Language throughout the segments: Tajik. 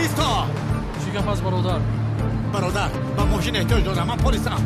Исто! Чӣ гап аст, бародар? Бародар, ба мошин эҳтиёҷ дорам, ман полисам.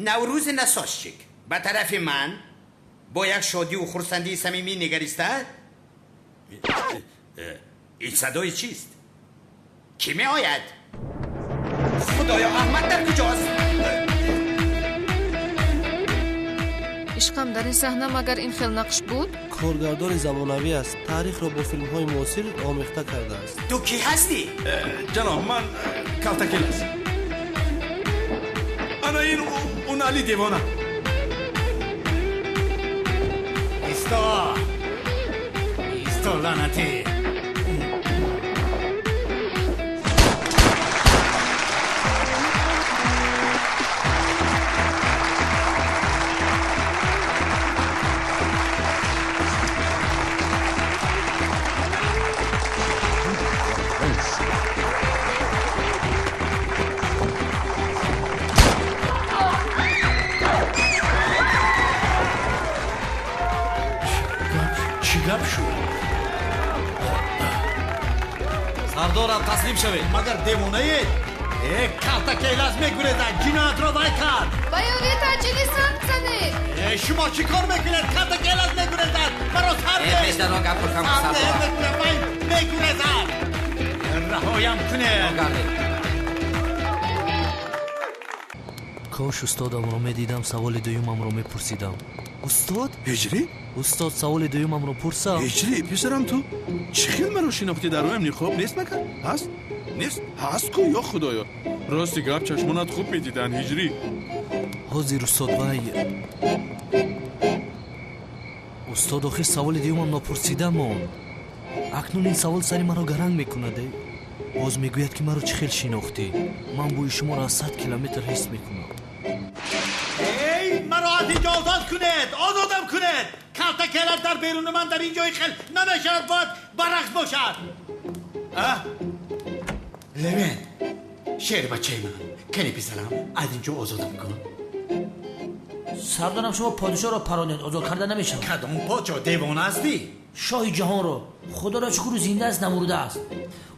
Наврӯзи насосчик ба тарафи ман бо як шодиву хурсандии самимӣ нигариста. Ин садои чист? Кӣ меояд? Худоё, Аҳмад дар куҷост? Ишқам, дар ин саҳна магар ин хел нақш буд? Коргардони замонавӣ аст, таърихро бо филмҳои муосир омехта кардааст. Ту кӣ ҳастӣ? Ҷаноб, ман Калтакелас. Ана ин он Али девона. Исто! Исто, лаънатӣ! Гап шуд? Сардорам, таслим шавед. Магар девонаед? Э, Калтакелас мегурезад, ҷиноятро вай кард. Ба ёрии таъҷилӣ санг занед. Э, шумо чӣ кор мекунед? Калтакелас мегурезад, маро сар Э, пештарон гап кунам, сардорам. Вай мегурезад, раҳоям кунед. Кош устодамро медидам, саволи дуюмамро мепурсидам. Устод? Ҳиҷрӣ? Устод, саволи дуюмамро пурсам. Ҳиҷрӣ, писарам, ту чӣ хел маро шинохтӣ? Дар рӯям ниқоб нест магар? Ҳаст? Нест? Ҳаст ку, ё худоё. Рости гап, чашмонат хуб медиданд, Ҳиҷрӣ. Ҳозир, устод, вай. Устод, охир саволи дуюмам нопурсида монд. Акнун ин савол сари маро гаранг мекунад. Боз мегӯяд, ки маро чӣ хел шинохтӣ? Ман бӯи шуморо аз 100 километр ҳис мекунам. Эй, маро аз инҷо озод кунед! Озодам кунед! Калтакелас дар беруни ман дар ин ҷои хел намешавад, бояд баръакс бошад. Левент, шербачаи ман, кани писарам, аз инҷо озодам кун. Сардорам, шумо подишоҳро паронед, озод карда намешавад. Кадом подшоҳ, девона ҳастӣ? Шоҳи ҷаҳонро. Худоро шукр, зинда аст, намурда аст.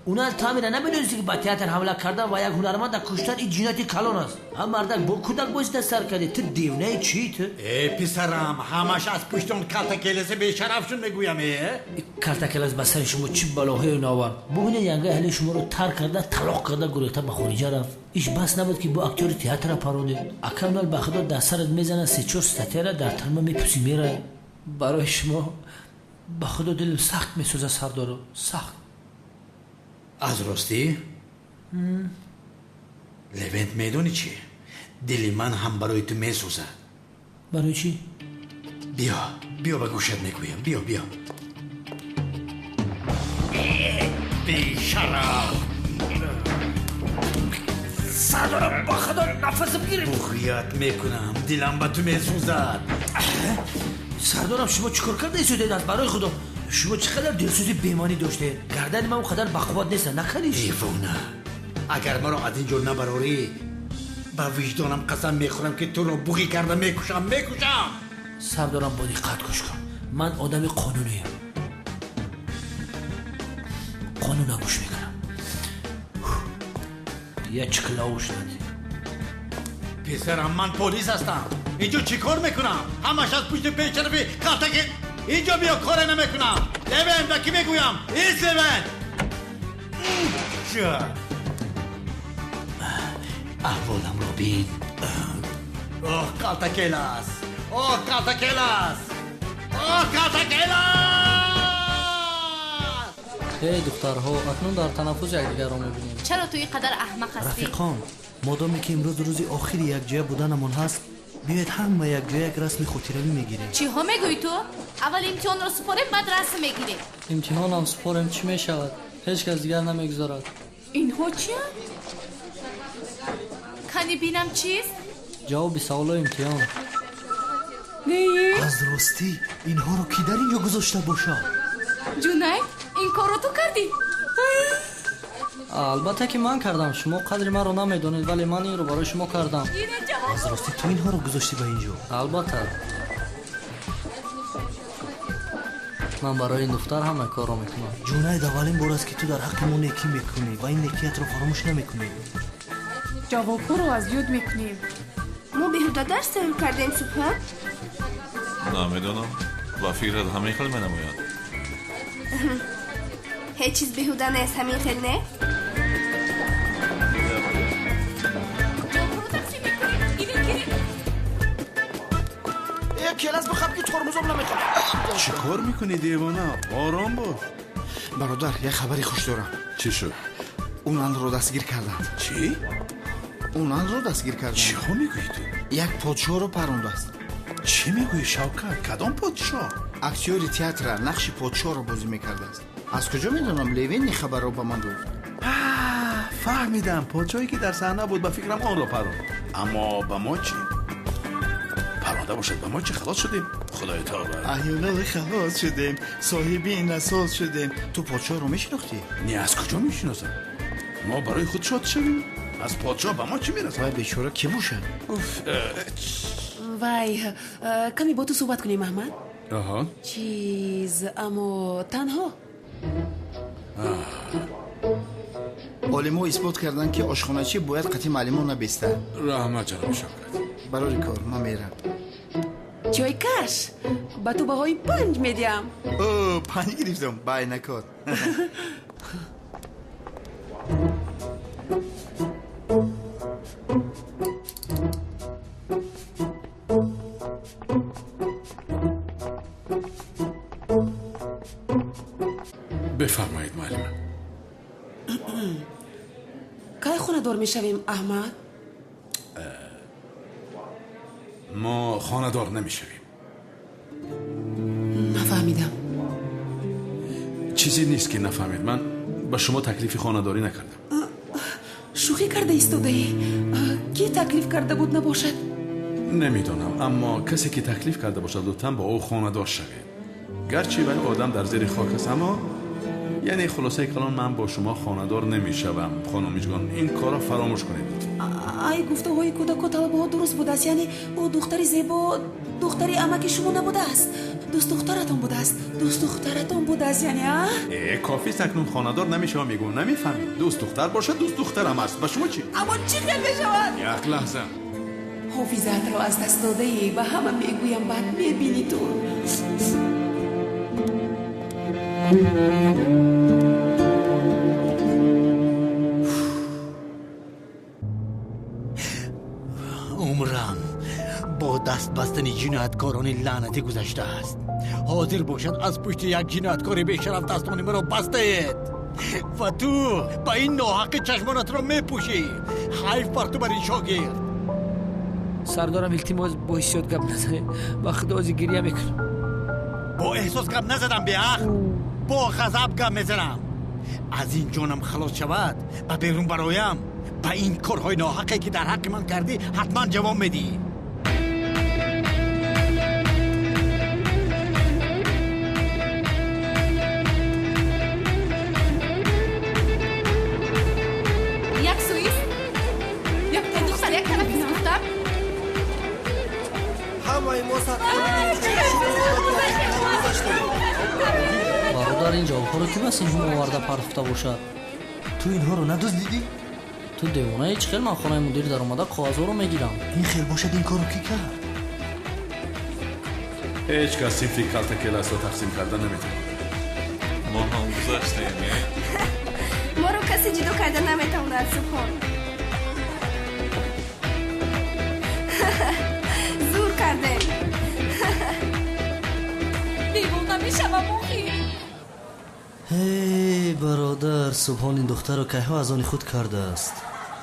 Унал таъмира намедонисти, ки ба театр ҳамла кардан ва як ҳунарманда куштан ин ҷинояти калон аст. Ҳам мардак бо кӯдак бозида сар кардӣ. Ту девнаи чӣ ту? Э, писарам, ҳамаш аз пушти он Калтакеласи бешарафшун мегӯям. Э, Калтакелас ба сари шумо чӣ балоҳое наовард. Бубинед, янгаи ҳали шуморо тарк карда, талоқ карда, гурехта ба хориҷа рафт. Иш бас набуд, ки бо актёри театра паронед. Ака, унал ба худо дар сарат мезанад се-чор статьяра, дар тарма мепӯсӣ, мерай. Барои шумо ба худо дилам сахт месӯзад, сардоро, сахт. Аз ростӣ, Левент, медонӣ чӣ? Дили ман ҳам барои ту месӯзад. Барои чӣ? Биё, биё, ба гӯшат мегӯям, биё, биё. Бешараф! Сардорам, ба худо нафасам гирифт. Буғият мекунам, дилам ба ту месӯзад. Сардорам, шумо чӣ кор карда истодед? Аз барои худо, шумо чӣ қадар дилсӯзи бемонӣ доштед. Гардани ман он қадар бақувват нест, наканиш. Девона, агар маро аз ин ҷо набарорӣ, ба виҷдонам қасам мехӯрам, ки туро буғӣ карда мекушам, мекушам. Сардорам, бо диққат гӯш кун. Ман одами қонуниям, қонуна гӯш мекунам. Я чиклауш нади. Писарам, ман полис ҳастам. Инҷо чӣ кор мекунам? Ҳамаш аз пушти пешарафи калтаки. Инҷо биё, коре намекунам. Левен, ба кӣ мегӯям? Ис, Левен! Аҳволамро бин. Оҳ, калтакелас! Оҳ, калтакелас! Оҳ, калтакелас! Эй духтарҳо, акнун дар танаффус якдигарро мебинем. Чаро ту ин қадар аҳмақ ҳастӣ? Рафиқон, модоме ки имрӯз рӯзи охири якҷоя буданамон ҳаст, биёед ҳама якҷоя як расми хотиравӣ мегирем. Чиҳо мегӯӣ ту? Аввал имтиҳонро супорем, баъд расм мегирем. Имтиҳонам супорем, чӣ мешавад? Ҳеҷ кас дигар намегузорад. Инҳо чиянд? Кани бинам чист? Ҷавоби саволои имтиҳон. Аз ростӣ, инҳоро кӣ дар ин ҷо гузошта бошад? Ҷунайд, ин корро ту кардӣ? Албатта ки ман кардам. Шумо қадри маро намедонед, вале ман инро барои шумо кардам. Аз ростӣ, ту инҳоро гузоштӣ ба ин ҷо? Албатта, ман барои ин духтар ҳама корро мекунам. Ҷунайд, аввалин бор аст, ки ту дар ҳаққи мо некӣ мекунӣ ва ин некиятро фаромӯш намекунӣ. Ҷавобҳоро аз ёд мекунем. Мо беҳуда дарс тайёр кардем, Субҳон? Намедонам, ба фикрат ҳамин хел менамояд. Ҳеҷ чиз беҳуда нест, ҳамин хел не? Ҷавобҳоро тақсим мекунем. Гиред, гиред. Келас бихаб, ки тормозам намехоҳ. Чӣ кор мекунӣ, девона? Ором бош. Бародар, як хабари хуш дорам. Чӣ шуд? Унанро дастгир карданд. Чӣ? Унанро дастгир карданд. Чиҳо мегӯӣ ту? Як подшоҳро парондааст. Чӣ мегӯӣ, Шавкат? Кадом подшоҳ? Актёри театра нақши подшоҳро бозӣ мекардааст. Аз куҷо медонам, Левен ин хабарро ба ман гуфт. Фаҳмидам, подшоҳе ки дар саҳна буд, ба фикрам онро паронд. Аммо ба мо чӣ? Паронда бошад, ба мо чӣ? Халос шудем, худои тавба. Аёнали, халос шудем, соҳиби ин асос шудем. Ту подшоҳро мешинохтӣ? Не, аз куҷо мешиносам? Мо барои худ шод шавем, аз подшоҳ ба мо чӣ мерасад? Вай бечора кӣ бошад? Вай, каме бо ту суҳбат кунем, Аҳмад. Аҳа. Чиз, аммо танҳо. Олимҳо исбот карданд, ки ошхоначӣ бояд қатъи муаллимон набестад. Раҳмат, ҷаноби Шавкат. Барори кор, ман мерам. Чойкаш, ба ту баҳои 5 медиҳам. О, 5 гирифтам, байнакор. Бифармоед, муаллима. Кай хонадор мешавем, Аҳмад? Мо хонадор намешавем. Нафаҳмидам. Чизе нест, ки нафаҳмед. Ман ба шумо таклифи хонадорӣ накардам. Шӯхӣ карда истодаӣ. Кӣ таклиф карда буд набошад? Намедонам, аммо касе ки таклиф карда бошад, лутфан бо ӯ хонадор шавед. Гарчи вай одам дар зери хок аст, аммо яъне хулосаи калон, ман бо шумо хонадор намешавам, хонум Миҷгон. Ин корро фаромӯш кунед. Ай, гуфтаҳои кӯдаку талабаҳо дуруст будааст. Яъне ӯ духтари зебо, духтари амаки шумо набудааст, дӯстдухтаратон будааст, дӯстдухтаратон будааст, яъне а? Э, кофист акнун, хонадор намешавам, мегӯм, намефаҳмед? Дӯстдухтар бошад, дӯстдухтарам аст, ба шумо чӣ? Аммо чӣ хел мешавад? Як лаҳза. Ҳофизаатро аз даст додаӣ, ба ҳама мегӯям, баъд мебинӣ ту. Умрам бо даст бастани ҷинояткорони лаънатӣ гузаштааст. Ҳозир бошад, аз пушти як ҷинояткори бешараф дастони маро бастаед ва ту ба ин ноҳаққи чашмонатро мепӯшӣ. Ҳайф бар ту, бар ин шогирд. Сардорам, илтимос, бо ҳиссиёт гап назанед, ба худо ози гирья мекунам. Бо эҳсос гап назадам, беақл, бо ғазаб гап мезанам. Аз ин ҷонам халос шавад, ба берун бароям, ба ин корҳои ноҳақе ки дар ҳаққи ман кардӣ ҳатман ҷавоб медиҳӣ. Як суист, як духтар, як тарафист гуфтам. Ҳамаи мо Бародар, ин ҷавобҳоро ки ба синф оварда партофта бошад? Ту инҳоро надуздидӣ? Ту девонаи, чӣ хел ман хонаи мудир даромада коғазҳоро мегирам? Ин хел бошад, ин корро кӣ кард? Ҳеҷ кас синфи Калтакеласро тақсим карда наметавонад. Мо ҳам гузаштем, э? Моро касе ҷудо карда наметавонад, Субҳон. Зур кардем. Девона мешавам охир. Ҳей, бародар, Субҳон ин духтарро кайҳо аз они худ кардааст?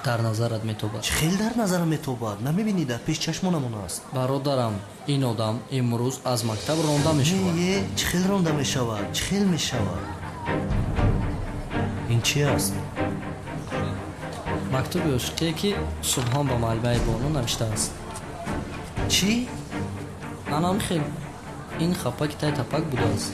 Дар назарат метобад. Чӣ хел дар назарам метобад? Намебинӣ, дар пеш чашмонамон аст. Бародарам, ин одам имрӯз аз мактаб ронда мешавад. Не, чӣ хел ронда мешавад? Чӣ хел мешавад? Ин чи аст? Мактуби ошиқие ки Субҳон ба муаллимаи Бону навиштааст. Чӣ? Анам хел. Ин хапаки тай тапак будааст.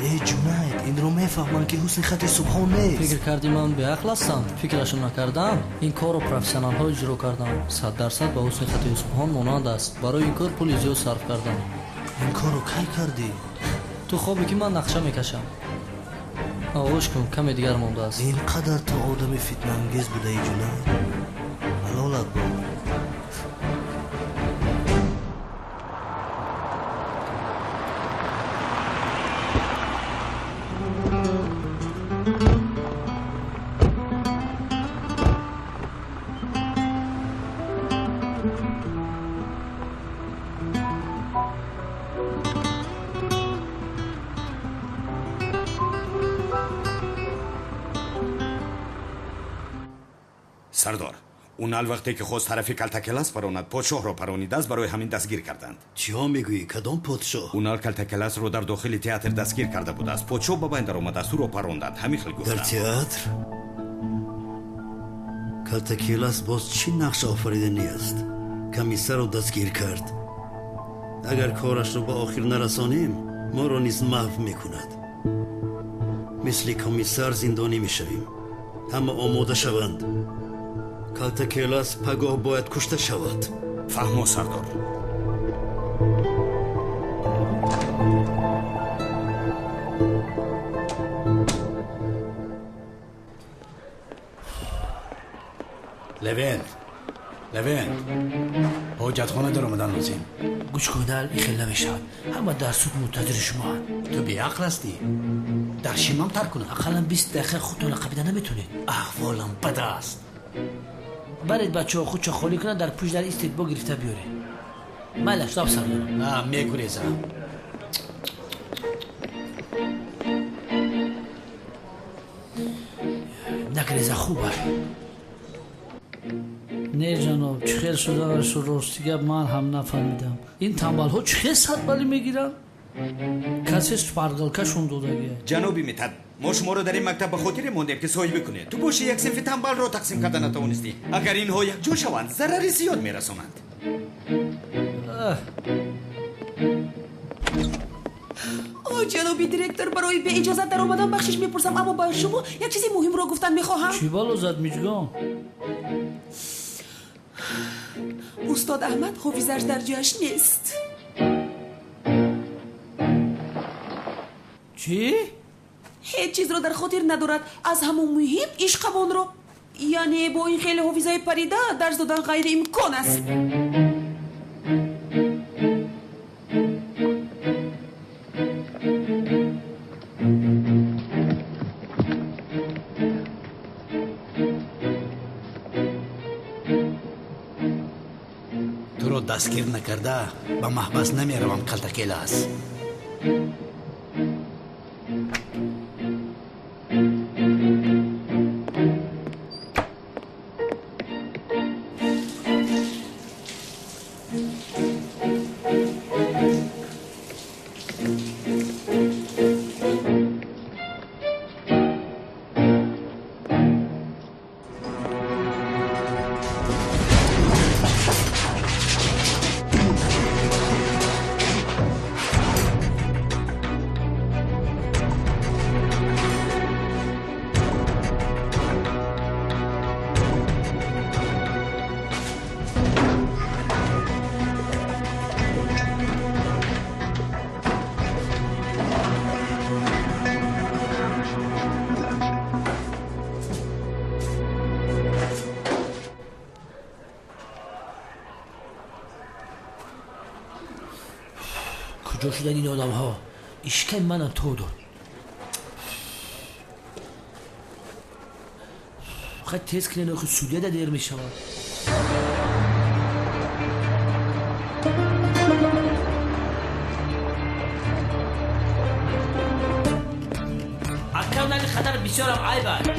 Э, Ҷунайд, инро мефаҳмам, ки ҳусни хати Субҳон нест. Фикр кардӣ ман беақл ҳастам? Фикрашо накардам. Ин корро профессионалҳо иҷро кардам. 100% ба ҳусни хати Субҳон монанд аст. Барои ин кор пули зиёд сарф кардам. Ин корро кай кардӣ? Ту хобе ки ман нақша мекашам. Оғӯш кун, каме дигар мондааст. Ин қадар ту одами фитнаангез будаи, Ҷунайд. Ҳалолат бод. Сардор, унал вақте ки хост тарафи Калтакелас паронад, подшоҳро паронидааст, барои ҳамин дастгир карданд. Чиҳо мегӯӣ? Кадом подшоҳ? Унал Калтакеласро дар дохили театр дастгир карда будааст. Подшоҳ ба байн даромадааст, ӯро паронданд. Ҳамин хел гуфтанд. Дар театр? Калтакелас боз чӣ нақш офариданӣ аст? Комиссарро дастгир кард. Агар корашро ба охир нарасонем, моро низ маҳв мекунад. Мисли комиссар зиндонӣ мешавем. Ҳама омода шаванд. Калтакелас пагоҳ бояд кушта шавад. Фаҳмо, сардор. Левент, Левент, ҳоҷатхона даромадан лозим. Гӯш кунал, ин хел намешавад. Ҳама дар суд мунтазири шумоанд. Ту беақл ҳастӣ. Дар шимам тар кунам. Ақаллан 20 дақиқа худтонро қабида наметонед. Аҳволам бад аст. Баред бачаҳо худшо холӣ кунанд, дар пушт дар истед, бо гирифта биёред. Майлаш, доб сардорам. Мегурезам. Нагреза, хуб аст. Не ҷаноб, чӣ хел шуданашу рости гап ман ҳам нафаҳмидам. Ин тамбалҳо чӣ хел садбалӣ мегиранд? Касе шпаргалкашон додагия. Ҷаноби Митад, мо шуморо дар ин мактаб ба хотире мондем, ки соҳибӣ кунед. Ту боши як синфи тамбалро тақсим карда натавонистӣ. Агар инҳо якҷо шаванд, зарари зиёд мерасонанд. О, ҷаноби директор, барои беиҷозат даромадан бахшиш мепурсам, аммо ба шумо як чизи муҳимро гуфтан мехоҳам. Чӣ бало зад, Миҷгон? Устод Аҳмад ҳофизаш дар ҷояш нест. Чӣ? Ҳеҷ чизро дар хотир надорад. Аз ҳамон муҳим ишқамонро. Яъне бо ин хеле ҳофизаи парида дарс додан ғайриимкон аст. Туро дастгир накарда ба маҳбас намеравам, Калтакелас. Куҷо шуданд ин одамҳо? Ишкай манам то дод. Хай тез кунед, охи судья да дер мешавад. Ака нали хатар бисёрам айб аст.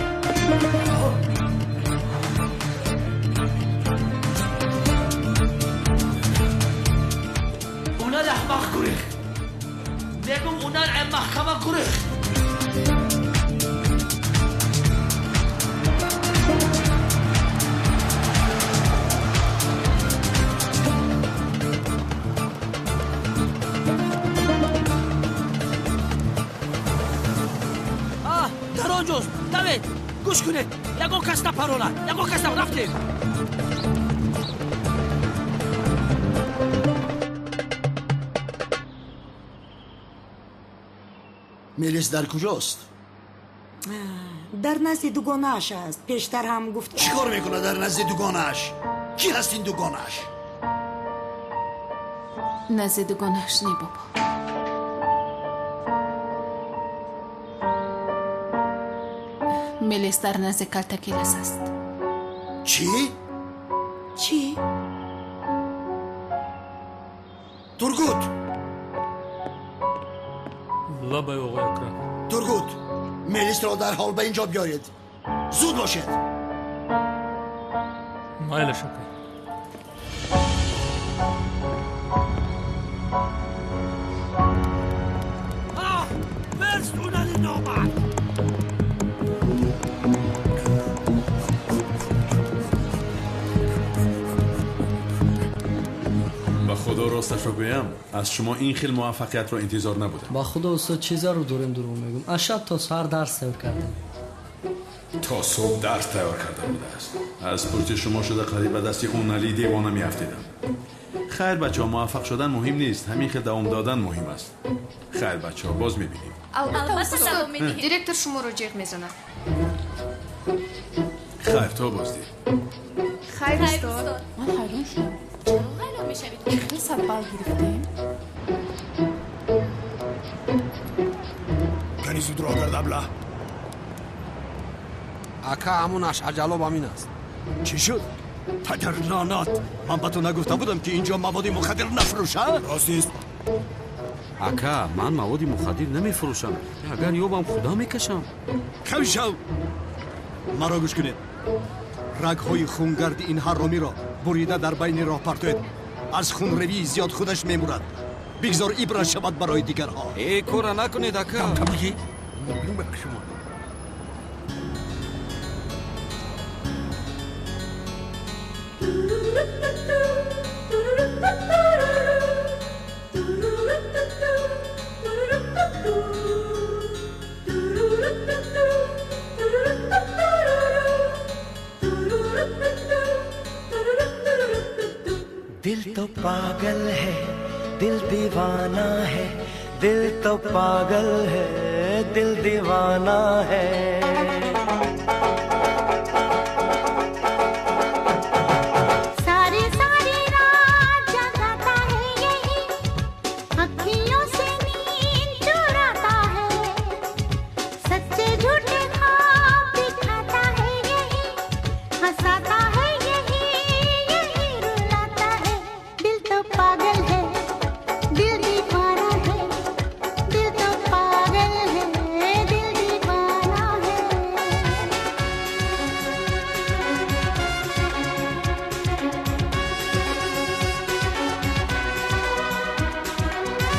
Унал аҳмақ гурехт. Мегум унал маҳкама гурехт. Дар он ҷост. Давед, гӯш кунед. Ягон кас напаронад. Ягон кас рафтем. Мелис дар куҷост? Дар назди дугонааш аст. Пештар ҳам гуфт. Чӣ кор мекунад дар назди дугонааш? Кӣ ҳаст ин дугонааш? Назди дугонааш не, бобо. Мелис дар назди калтакилас аст. Чӣ? Чӣ? Тургут! Лабай, оғои Акрам. Тургут, Мелисро дарҳол ба ин ҷо биёред. Зуд бошед. Майлаш, ака. Мерст унали номард. Ба худо росташро гӯям, аз шумо ин хел муваффақиятро интизор набудам. Ба худо устод, чӣ зарур дорем дурӯғ мегӯм. Аз шаб то саҳар дарс тайёр кардем. То субҳ дарс тайёр карда будааст. Аз пушти шумо шуда қариб ба дасти Унали девона меафтидам. Хайр бачаҳо, муваффақ шудан муҳим нест, ҳамин хел давом додан муҳим аст. Хайр бачаҳо, боз мебинем. Албатта устод, директор шуморо ҷеғ мезанад. Хайр, то боздид. Хайр устод. Ман ҳайрон шудам. Чаро ҳайрон мешавед? Чӣ хел 100 балл гирифтем? Кани зудро гард абла. Ака, ҳамонаш аҷалоб ҳамин аст. Чӣ шуд? Падар лаънат! Ман ба ту нагуфта будам, ки инҷо маводи мухаддир нафурӯша? Рост. Ака, ман маводи мухаддир намефурӯшам. Агар ёбам, худам мекашам. Кам шав! Маро гӯш кунед. Рагҳои хунгарди ин ҳаромиро бурида дар байни роҳ партоед. Аз хунревии зиёд худаш мемурад. Бигзор ибрат шавад барои дигарҳо. Э, кора накунед, ака. दिल तो पागल है, दिल दीवाना है, दिल तो पागल है, दिल दीवाना है। सारी सारी रात जगाता है यही, अखियों से नींद चुराता है, सच्चे झूठे ख्वाब दिखाता है यही, हंसाता है यही, यही रुलाता है। दिल तो पागल है, दिल दीवाना है, दिल तो पागल है, दिल दीवाना है।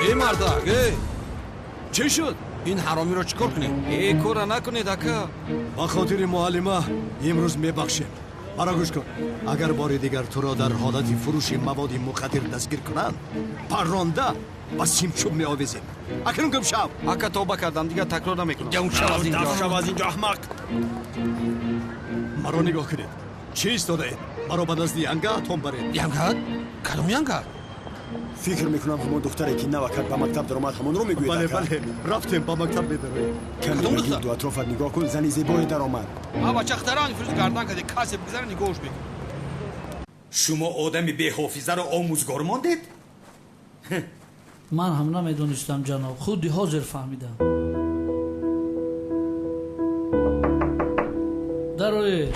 Эй мардак, эй! Чӣ шуд? Ин ҳаромиро чӣ кор кунем? Э, кора накунед, ака. Ба хотири муаллима имрӯз мебахшем. Маро гӯш кун. Агар бори дигар туро дар ҳолати фурӯши маводи мухаддир дастгир кунанд, парронда ба симчӯб меовезем. Акнун гум шав. Ака, тавба кардам, дигар такрор намекунам. Гум шав аз инҷо. Шав аз инҷо, аҳмақ. Маро нигоҳ кунед. Чӣ истодаед? Маро ба назди янгаатон баред. Янга? Кадом янга? Фикр мекунам ҳамон духтаре ки навакак ба мактаб даромад, ҳамонро мегӯед. Бале, бале, рафтем, ба мактаб медароем. Каме ба гирду атрофат нигоҳ кун, зани зебое даромад. А бачахтаран фирӯз гардан каде, касе бигзара нигоҳш мекунад. Шумо одами беҳофизаро омӯзгор мондед? Ман ҳам намедонистам, ҷаноб, худи ҳозир фаҳмидам. Дароед.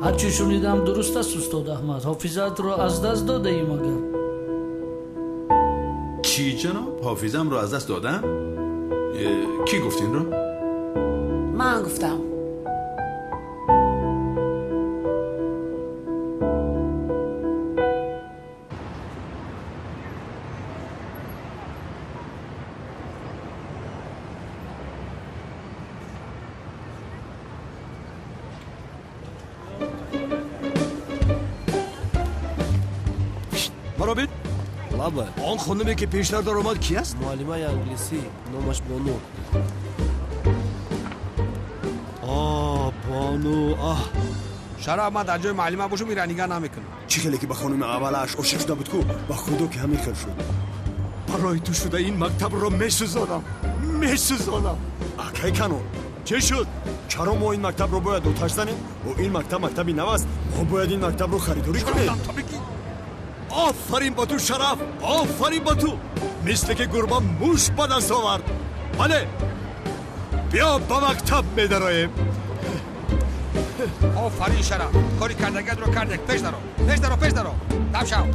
Ҳарчи шунидам дуруст аст, устод Аҳмад. Ҳофизаатро аз даст додаӣ магар? Чӣ, ҷаноб? Ҳофизамро аз даст додам? Кӣ гуфт инро? Ман гуфтам. Маро бин. Лаба. Он хонуме ки пештар даромад ки аст? Муаллимаи англисӣ, номаш Бону. А, Бону, аҳ. Шараф, ман дар ҷои муаллима бошам, инра нигаҳ намекунам. Чӣ хеле ки ба хонуми аввалаш ошиқ шуда буд ку, ба худо ки ҳамин хел шуд. Барои ту шуда ин мактабро месӯзонам, месӯзонам. Акай Канон, чӣ шуд? Чаро мо ин мактабро бояд оташ занем? О, ин мактаб мактаби нав аст. Мо бояд ин мактабро харидорӣ кунем. Офарин ба ту, Шараф, офарин ба ту. Мисле ки гурба муш ба даст овард. Бале, биё ба мактаб медароем. Офарин, Шараф, кори кардагиатро кардек. Пеш даро, пеш даро, пеш даро, дам шав.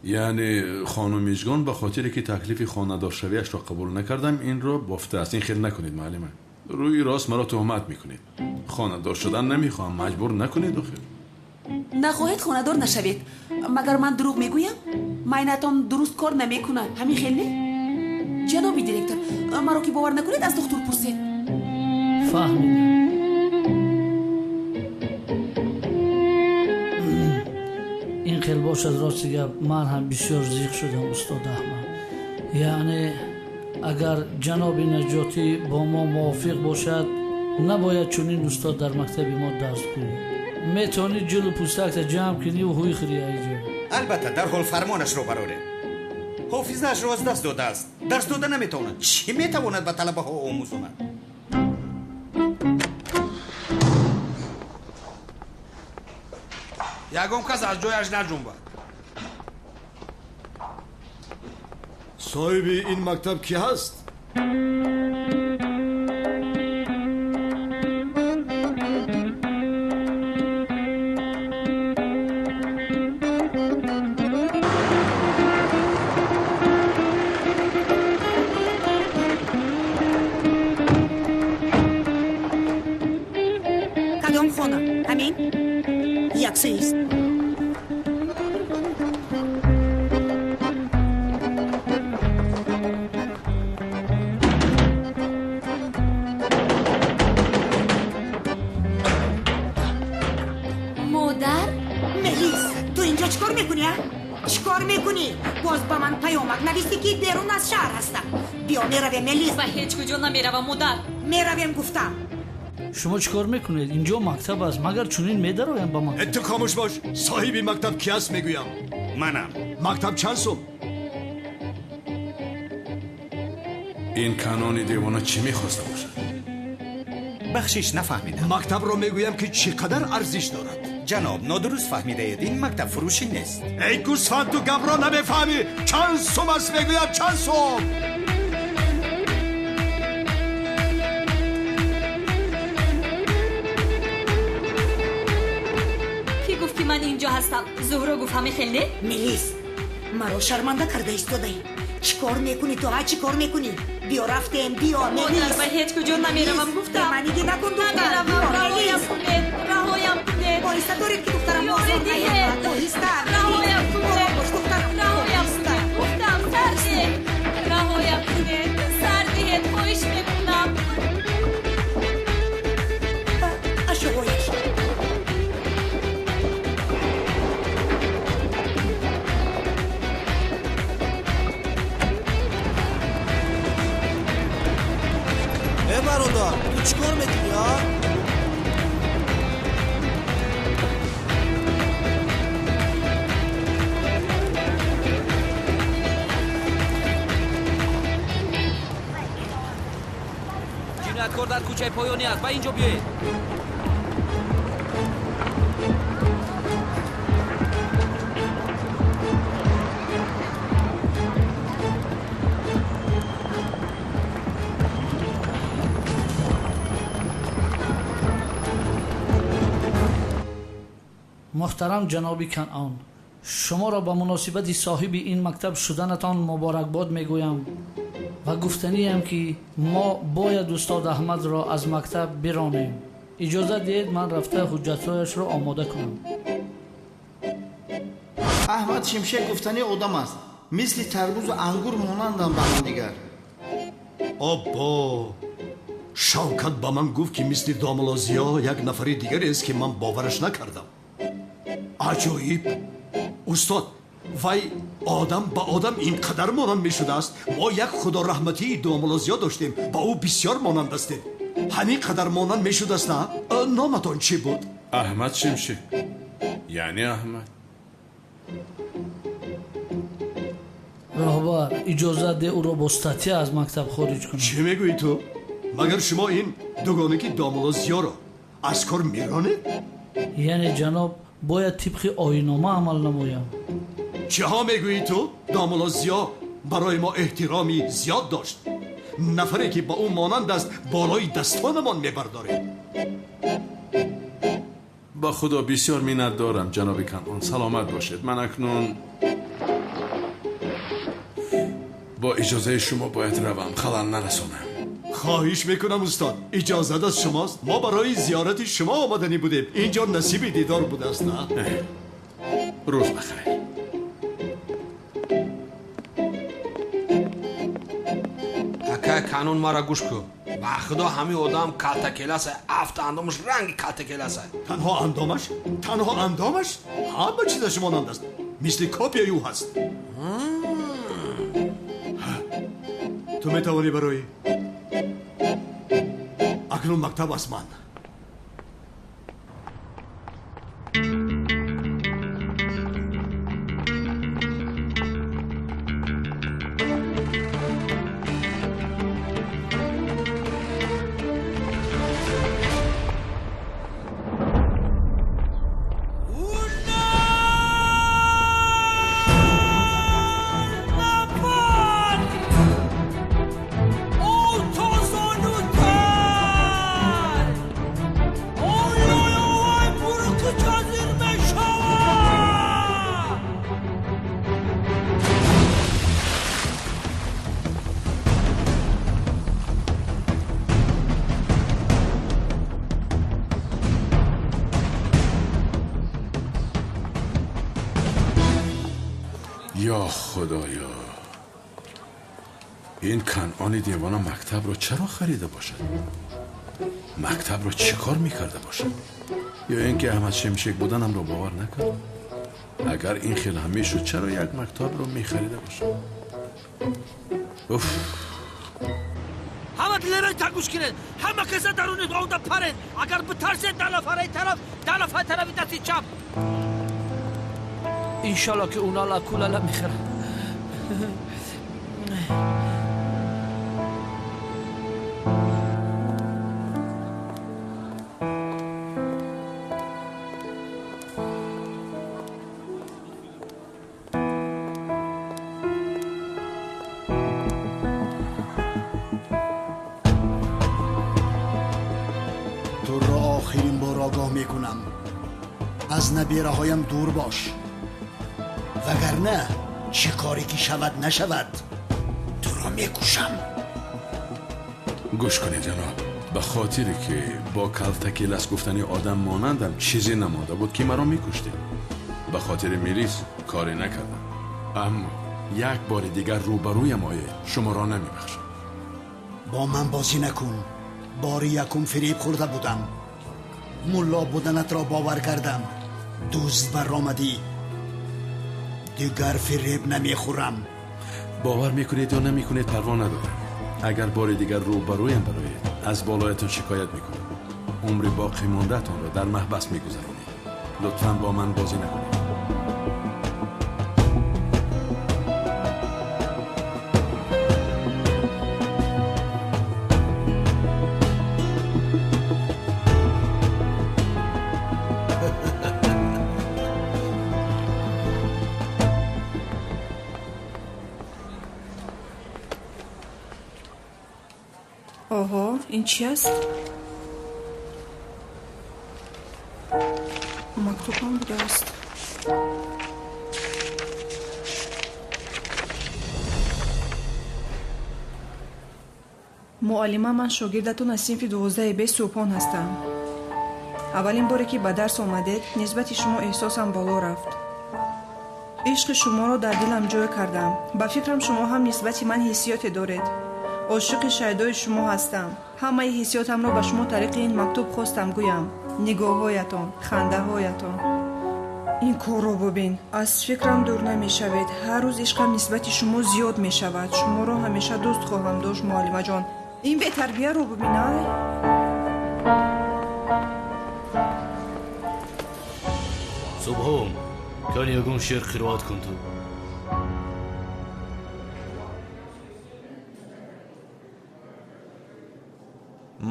Яъне хонум Мижгон ба хотире ки таклифи хонадоршавиашро қабул накардам, инро бофтааст. Ин хел накунед, муаллима. Рӯи рост маро туҳмат мекунед. Хонадор шудан намехоҳам, маҷбур накунед охир. Нахоҳед хонадор нашавед. Магар ман дурӯғ мегӯям? Майнатон дуруст кор намекунад, ҳамин хел не? Ҷаноби директор, маро ки бовар накунед, аз духтур пурсед. Фаҳмидам. Ин хел бошад, рости гап, ман ҳам бисёр зиқ шудам, устод Аҳмад. Яъне агар ҷаноби Наҷотӣ бо мо мувофиқ бошад, набояд чунин устод дар мактаби мо дарс гӯяд. Метавонӣ ҷулу пӯстакта ҷамъ кунӣ ва ҳуй хӯрӣ айҷо. Албатта, дарҳол фармонашро барорем. Ҳофизаашро аз даст додааст, дарс дода наметавонад. Чӣ метавонад ба талабаҳо омӯзонад? Ягон кас аз ҷояш наҷунбад. Соҳиби ин мактаб кӣ ҳаст? Кадом хона? Ҳамин? Яксӯист. Модар? Мелис, ту инҷо чӣ кор мекунӣ, а? Чӣ кор мекунӣ? Боз ба ман паёмак навистӣ, ки берун аз шаҳр ҳастам. Биё, меравем, Мелис. Ба ҳеҷ куҷо намеравам, модар. Меравем, гуфтам. Шумо чӣ кор мекунед? Инҷо мактаб аст, магар чунин медароям ба мактаб? Ту хомӯш бош. Соҳиби мактаб ки аст, мегӯям? Манам. Мактаб чанд сум? Ин Канони девона чӣ мехоста бошад? Бахшиш, нафаҳмидам. Мактабро мегӯям, ки чӣ қадар арзиш дорад. Ҷаноб, нодуруст фаҳмидаед, ин мактаб фурӯшӣ нест. Эй гӯсфанд, ту гапро намефаҳмӣ. Чанд сум аст, мегӯям, чанд сум? Кӣ гуфт, ки ман инҷо ҳастам? Зуҳро гуфт, ҳамин хел не? Мелис, маро шарманда карда истодаӣ. Чӣ кор мекунӣ ту, ҳа? Чӣ кор мекунӣ? Биё, рафтем, биё, Мелис. Модар, ба ҳеҷ куҷо намеравам, гуфтам. Бемаънигӣ накун, духтар. Намеравам, раҳоям кунед, раҳоям кунед. Оҳиста доред, ки духтарам Ёрӣ озор диҳед. наёбад. Оҳиста. Раҳоям кунед. Ором бош, духтарам. Раҳоям кунед, гуфтам, сар диҳед. Раҳоям кунед, сар диҳед, хоҳиш мекунам. Ашояш. Э, бародар, ту чӣ кор мекунӣ, а? Ҷинояткор дар кӯчаи поёнӣ аст, ба ин ҷо биёед. Муҳтарам ҷаноби Канъон, шуморо ба муносибати соҳиби ин мактаб шуданатон муборакбод мегӯям ва гуфтаниям, ки мо бояд устод Аҳмадро аз мактаб биронем. Иҷозат диҳед, ман рафта ҳуҷҷатҳояшро омода кунам. Аҳмад Шимшек гуфтани одам аст. Мисли тарбузу ангур монанданд ба ҳамдигар. Оббо, Шавкат ба ман гуфт, ки мисли домулло Зиё як нафари дигарест, ки ман бовараш накардам. Аҷоиб, устод, вай одам ба одам ин қадар монанд мешудааст. Мо як худораҳматии домулло Зиё доштем, ба ӯ бисёр монанд ҳастед. Ҳамин қадар монанд мешудааст, на? Номатон чӣ буд? Аҳмад Шимшек, яъне Аҳмад. Роҳбар, иҷозат де, ӯро бо статья аз мактаб хориҷ кунам. Чӣ мегӯӣ ту? Магар шумо ин дугонаки домулло Зиёро аз кор меронед? Яъне ҷаноб, бояд тибқи оиннома амал намоям. Чиҳо мегӯӣ ту? Домулло Зиё барои мо эҳтироми зиёд дошт. Нафаре ки ба ӯ монанд аст, болои дастонамон мебардорем. Ба худо бисёр миннат дорам, ҷаноби Канъон, саломат бошед. Ман акнун бо иҷозаи шумо бояд равам, халал нарасонам. Хоҳиш мекунам устод, иҷозат аз шумост. Мо барои зиёрати шумо омаданӣ будем. Инҷо насиби дидор будааст, на? Рӯз бахайр. Акай Канун, мара гӯш кун. Ба худо, ҳамин одам калтакеласа, афт андомаш ранги калтакеласа. Танҳо андомаш? Танҳо андомаш? Ҳама чизаш монанд аст, мисли копияи ӯ ҳаст. Ту метавонӣ барои акнун мактаб аз ман. یا خدایا، این کنعان دیوانه مکتب رو چرا خریده باشد؟ مکتب رو چیکار میکرده باشد؟ یا اینکه احمد شمشک بودنم رو باور نکرد؟ اگر این خیلی هم میشد، چرا یک مکتب رو میخریده باشد؟ اوف. ҳама дилерой тангӯш кунед, ҳама каса даруни онда паред. Агар битарсед, да нафараи тараф, да нафар тарафи дасти чап. Иншалло, ки унала кулала мехӯрам. Туро охирин бор огоҳ мекунам, аз набираҳоям дур бош, вагарна чӣ коре ки шавад нашавад, туро мекушам. Гӯш кунед, ҷаноб, ба хотире ки бо калтаки лас гуфтани одам монандам, чизе намонда буд, ки маро мекуштед. Ба хотири милис коре накардам, аммо як бори дигар рӯбарӯям оед, шуморо намебахшам. Бо ман бозӣ накун. Бори якум фиреб хӯрда будам, мулло буданатро бовар кардам, дузд баромадӣ. Дигар фиреб намехӯрам. Бовар мекунед ё намекунед, парво надорам. Агар бори дигар рӯбарӯям бароед, Аз болоятон шикоят мекунам. Умри боқӣ мондаатонро дар маҳбас мегузаронед. Лутфан бо ман бозӣ накунед. Оҳо, ин чи аст? Мактубам будааст. Муаллима, ман шогирдатон аз синфи 12 Б Субҳон ҳастам. Аввалин боре ки ба дарс омадед, нисбати шумо эҳсосам боло рафт. Ишқи шуморо дар дилам ҷой кардам. Ба фикрам, шумо ҳам нисбати ман ҳиссиёте доред. Ошиқи шайдои шумо ҳастам. Ҳамаи ҳиссиётамро ба шумо тариқи ин мактуб хостам гӯям. Нигоҳҳоятон, хандаҳоятон. Ин корро бубин. Аз фикрам дур намешавед. Ҳар рӯз ишқам нисбати шумо зиёд мешавад. Шуморо ҳамеша дӯст хоҳам дошт, муаллимаҷон. Ин бетарбияро бубин, ай. Субҳон, кани ягон шеър қироат кун ту.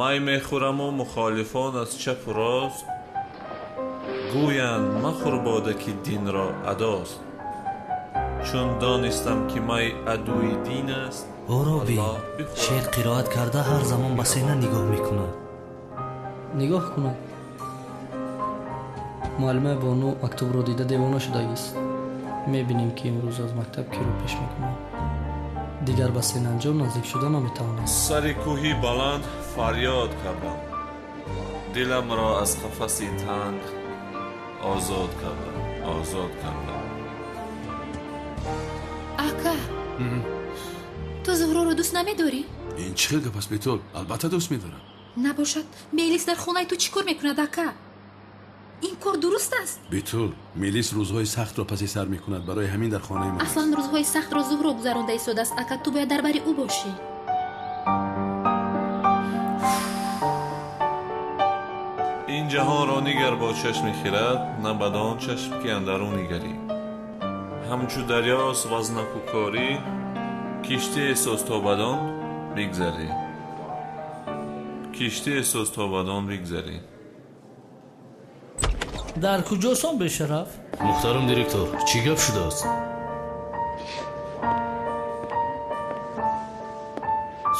Май мехӯраму мухолифон аз чапу рост гӯянд: махӯр бода, ки динро адост. Чун донистам, ки май адуи дин аст. Ӯро бин, шеър қироат карда, ҳар замон ба сена нигоҳ мекунад. Нигоҳ кунад. Муаллимаи Бону мактубро дида девона шудагист. Мебинем, ки имрӯз аз мактаб киро пеш мекунад. Дигар ба Сенанҷон наздик шуда наметавонад. Сари кӯҳи баланд фарёд кардам, диламро аз қафаси танг озод кардам, озод кардам. Ака, ту Зуҳроро дӯст намедорӣ? Ин чӣ хел гап аст, Бетул? Албатта, дӯст медорам. Набошад, Мелис дар хонаи ту чӣ кор мекунад, ака? Ин кор дуруст аст? Бетул, Мелис рӯзҳои сахтро паси сар мекунад, барои ҳамин дар хонаи ман. Аслан рӯзҳои сахтро Зуҳро гузаронда истодааст, ака. Ту бояд дар бари ӯ бошӣ. Ин ҷаҳонро нигар бо чашми хирад, на бадон чашм, ки андару нигарӣ. Ҳамчу дарёст вазнакукорӣ, киштие соз, то бадон бигзарӣ, киштие соз, то бадон бигзарӣ. Дар куҷосон, бешараф? Муҳтарам директор, чӣ гап шудааст?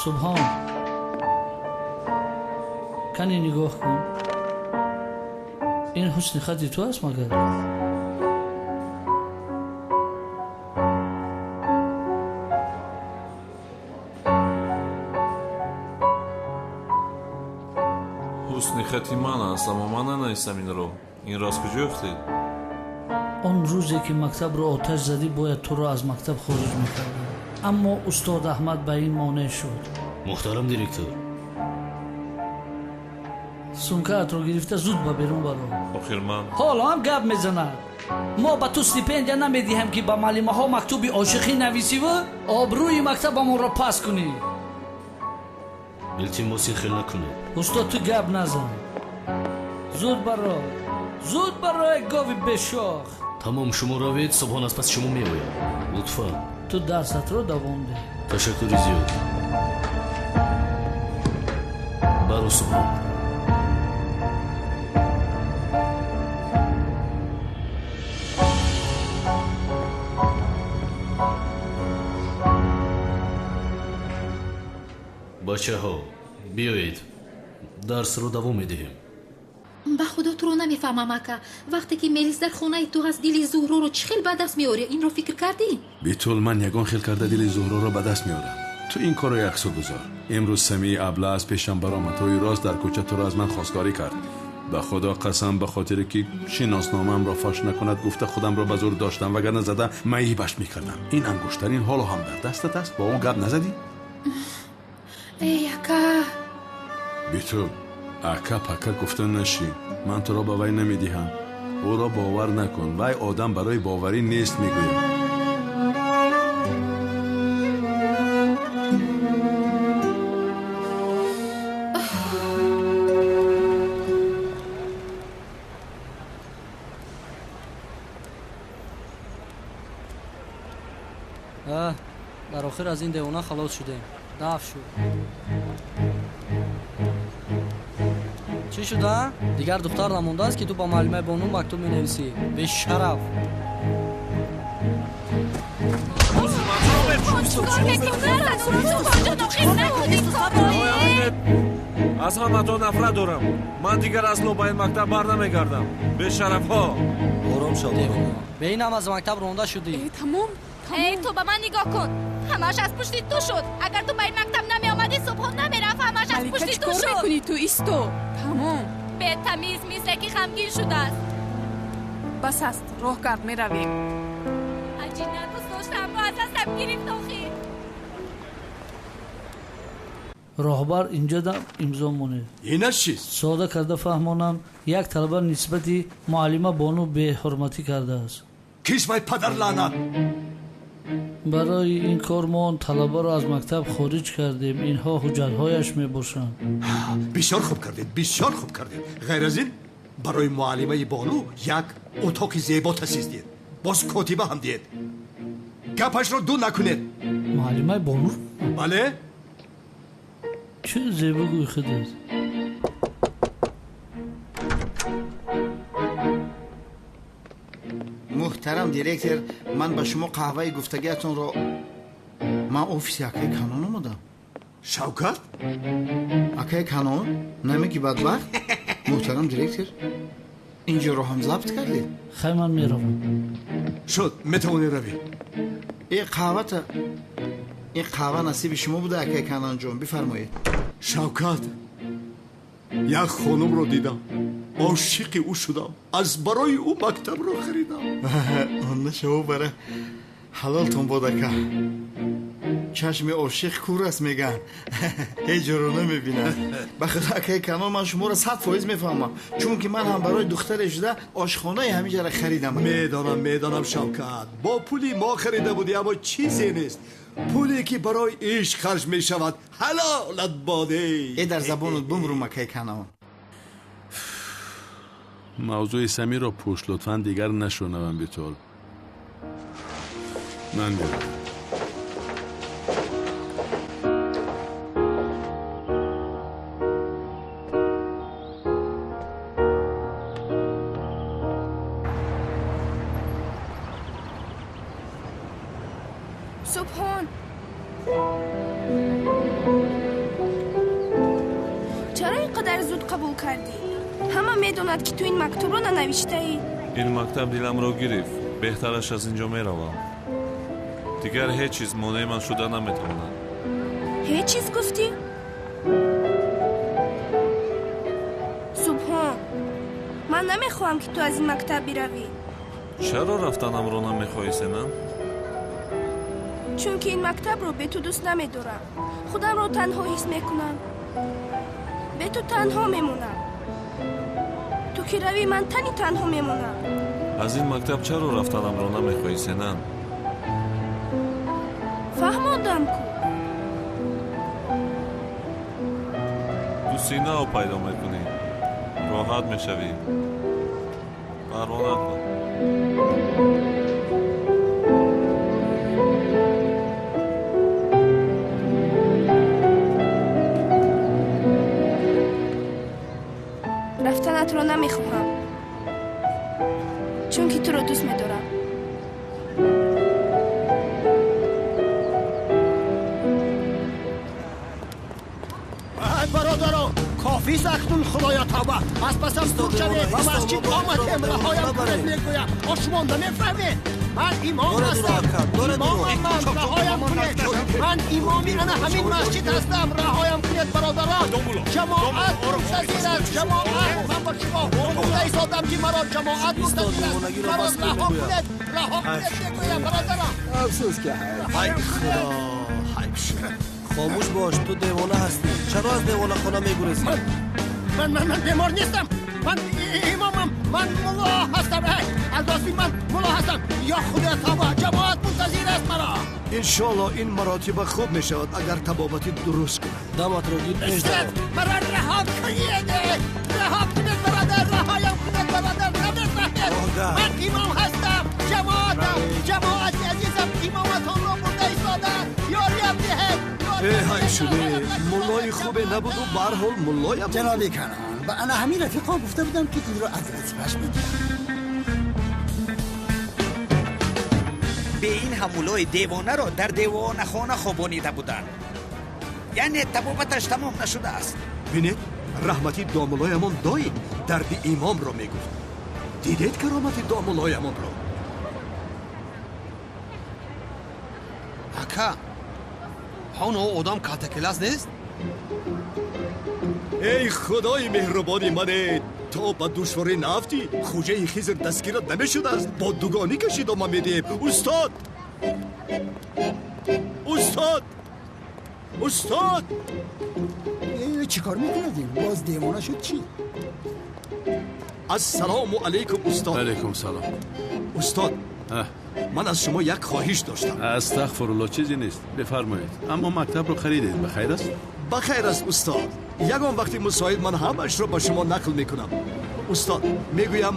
Субҳон, кани нигоҳ кун. Ин ҳусни хати ту аст магар? Ҳусни хати ман аст, аммо ман нанавистам инро. Инро аз куҷо ёфтед? Он рӯзе ки мактабро оташ задӣ, бояд туро аз мактаб хориҷ мекардам, аммо устод Аҳмад ба ин монеъ шуд. Муҳтарам директор. Сумкаатро гирифта, зуд ба берун баро. Охир ман. Ҳоло ҳам гап мезанад. Мо ба ту стипендия намедиҳем, ки ба муаллимаҳо мактуби ошиқӣ нависиву обрӯи мактабамонро паст кунӣ. Илтимос, ин хел накунед. Устод, ту гап назан. Зуд баро, зуд баро, гови бешох. Тамом, шумо равед, Субҳон аз паси шумо меояд. Лутфан. Ту дарсатро давом деҳ. Ташаккури зиёд. Баро, Субҳон. Бачаҳо, биёед, дарсро давом медиҳем. Ба худо, туро намефаҳмам, ака. Вақте ки Мелис дар хонаи ту ҳаст, дили Зуҳроро чӣ хел ба даст меорӣ? Инро фикр кардӣ? Битул, ман ягон хел карда дили Зуҳроро ба даст меорам. Ту ин корро яксу гузор. Имрӯз Самии абла аз пешам баромад, рӯи рост дар кӯча туро аз ман хостгорӣ кард. Ба худо қасам, ба хотире ки шиносномаамро фош накунад гуфта, худамро ба зур доштам, вагарна зада маибаш мекардам. Ин ангуштарин ҳоло ҳам дар дастат аст. Бо ӯ гап назадӣ? Эй, ака. Битул, ака пака гуфта нашӣ. Ман туро ба вай намедиҳам. Ӯро бовар накун, вай одам барои боварӣ нест, мегӯям. Дар охир аз ин девона халос шудем. Даф шуд. Чӣ шуда? Дигар духтар намондааст, ки ту ба муаллимаи бону мактуб менависӣ. Бешараф. Аз ҳаматон нафрат дорам. Ман дигар асло ба ин мактаб бар намегардам. Бешарафҳо. Ором шав. Бе ин ҳам аз мактаб ронда шудӣ. Тамом. Эй, ту ба ман нигоҳ кун. Ҳамааш аз пушти ту шуд. Агар ту ба ин мактаб намеомадӣ, Субҳон намерафт. Ҳамааш аз пушти ту шуд. Чикор мекунӣ ту? Исто. Тамом. Бетамиз, мисле ки ғамгин шудааст. Бас аст, роҳ кард, меравем. Аҷина дӯст доштамро аз дастам гирифт охир. Роҳбар инҷо имзо монед. Инаш чист? Сода карда фаҳмонам, як талаба нисбати муаллима бону беҳурматӣ кардааст. Кист вай падар лаънат? Барои ин кор мо он талабаро аз мактаб хориҷ кардем. Инҳо ҳуҷҷатҳояш мебошанд. Бисёр хуб кардед, бисёр хуб кардед. Ғайр аз ин барои муаллимаи бону як утоқи зебо таъсис диҳед. Боз котиба ҳам диҳед. Гапашро ду накунед. Муаллимаи бону? Бале. Чӣ зебо гӯй худед. Муҳтарам директор, ман ба шумо қаҳваи гуфтагиатонро. Ман офиси акаи Канон омадам. Шавкат? Акаи Канон? Намеги бадбахт? Муҳтарам директор, инҷоро ҳам забт кардед? Хай, ман меравам. Шуд, метавонӣ равӣ. Э қаҳвата, ин қаҳва насиби шумо буда, акаи Канонҷон, бифармоед. Шавкат, як хонумро дидам, ошиқи ӯ шудам, аз барои ӯ мактабро харидам. Онна шаво бара ҳалолтон бод, ака. Чашми ошиқ кур аст, мегӯянд, ҳеҷ ҷоро намебинад. Ба худо, акаи Канон, ман шуморо 100% мефаҳмам, чунки ман ҳам барои духтаре шуда ошхонаи ҳамиҷара харидам. Медонам, медонам, Шавкат, бо пули мо харида будӣ, аммо чизе нест. Пуле ки барои ишқ харҷ мешавад, ҳалолат боде. Э дар забонат бумрум, акаи Канон. Мавзӯи Самирро пӯш, лутфан, дигар нашунавам битол. Ман меравам. Субҳон, чаро ин қадар зуд қабул кардӣ? Ҳама медонад, ки ту ин мактубро нанавиштаӣ. Ин мактаб диламро гирифт. Беҳтараш аз ин ҷо меравам. Дигар ҳеҷ чиз монеи ман шуда наметавонад. Ҳеҷ чиз гуфтӣ? Субҳон, ман намехоҳам, ки ту аз ин мактаб биравӣ. Чаро рафтанамро намехоҳӣ, Сенам? Чунки ин мактабро бе ту дӯст намедорам. Худамро танҳо ҳис мекунам. Бе ту танҳо мемонам. Ту ки равӣ, ман тани танҳо мемонам. Аз ин мактаб чаро рафтанамро намехоҳӣ, Сенам? Фаҳмондам ку. Дӯсти нав пайдо мекунӣ, роҳат мешавӣ. Парво накун. Рафтанатро намехоҳам, чунки туро дӯст медорам. Ай бародарон, кофист акнун, худоё тавба. Аз пасам дур шавед, ба масҷид омадем, раҳоям кунед, мегӯям. О, шумо намефаҳмед. Ман имом ҳастам, имомам ман, раҳоям кунед. Ман имоми ана ҳамин масҷид ҳастам, раҳоям кунед, бародарон. Ҷамоат мунтазир аст, ҷамоат. Ман ба шумо гуфта истодам, ки маро ҷамоат мунтазир аст. Маро раҳо кунед, раҳо кунед, мегӯям, бародарон. Афсӯс ки ҳай худо, ҳайф шуд. Хомӯш бош, ту девона ҳастӣ. Чаро аз девонахона мегурезӣ? Ман ман ман бемор нестам. Ман имомам, ман мулло ҳастам. Ай, албасти ман мулло ҳастам. Ё худоя тавба, ҷамоат мунтазир аст маро. Иншоалло ин маротиба хуб мешавад, агар табобати дуруст кунад. Даматро гир пеш дар. Маро раҳо кунед, раҳо кунед, бародар, раҳоям кунед, бародар, намефаҳмед. Ман имом ҳастам, ҷамоатам, ҷамоати азизам имоматонро бурда истодаанд. шуде. Муллои хубе набуду, ба ҳар ҳол муллоям. Ҷаноби Канон, ба ана ҳамин рафиқо гуфта будам, ки инро аз вазифааш бигирам. Бе ин ҳам муллои девонаро дар девонахона хобонида буданд. Яъне табобаташ тамом нашудааст. Бинед, раҳмати домулоямон доим дарди имомро мегуфт. Дидед каромати домулоямонро? Ака, ҳон одам калтакелас нест? Эй худои меҳрубони мане, то ба душворӣ наафтӣ, хӯҷаи Хизр дастгират намешудааст. Бо дугонӣ кашидома медиҳем. Устод, устод, устод! Чӣ кор мекунадим? Боз девона шуд чӣ? Ассалому алайкум, устод. Алайкум салом. Устод, ман аз шумо як хоҳиш доштам. Астағфируллоҳ, чизе нест, бифармоед. Аммо мактабро харидед, ба хайр аст? Ба хайр аст, устод. Ягон вақти мусоид ман ҳамаашро ба шумо нақл мекунам. Устод, мегӯям,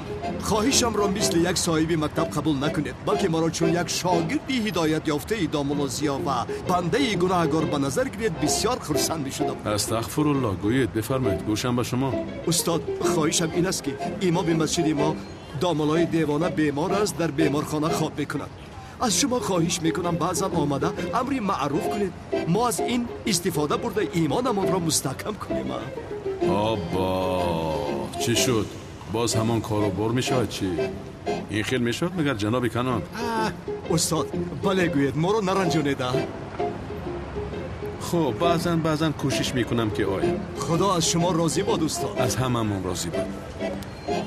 хоҳишамро мисли як соҳиби мактаб қабул накунед, балки маро чун як шогирди ҳидоят ёфтаи домулло Зиё ва бандаи гунаҳгор ба назар гиред, бисёр хурсанд мешудам. Астағфируллоҳ, гӯед, бифармоед, гӯшам ба шумо. Устод, хоҳишам ин аст, ки имоми масҷиди мо домуллои девона бемор аст, дар беморхона хоб мекунад. Аз шумо хоҳиш мекунам, баъзан омада амри маъруф кунед. Мо аз ин истифода бурда имонамонро мустаҳкам кунем. Оббо, чӣ шуд? Боз ҳамон кору бор мешавад чӣ? Ин хел мешавад магар, ҷаноби Канон? Устод, бале гӯед, моро наранҷонед. Хуб, баъзан баъзан кӯшиш мекунам, ки оям. Худо аз шумо розӣ бод, устод. Аз ҳамамон розӣ бод.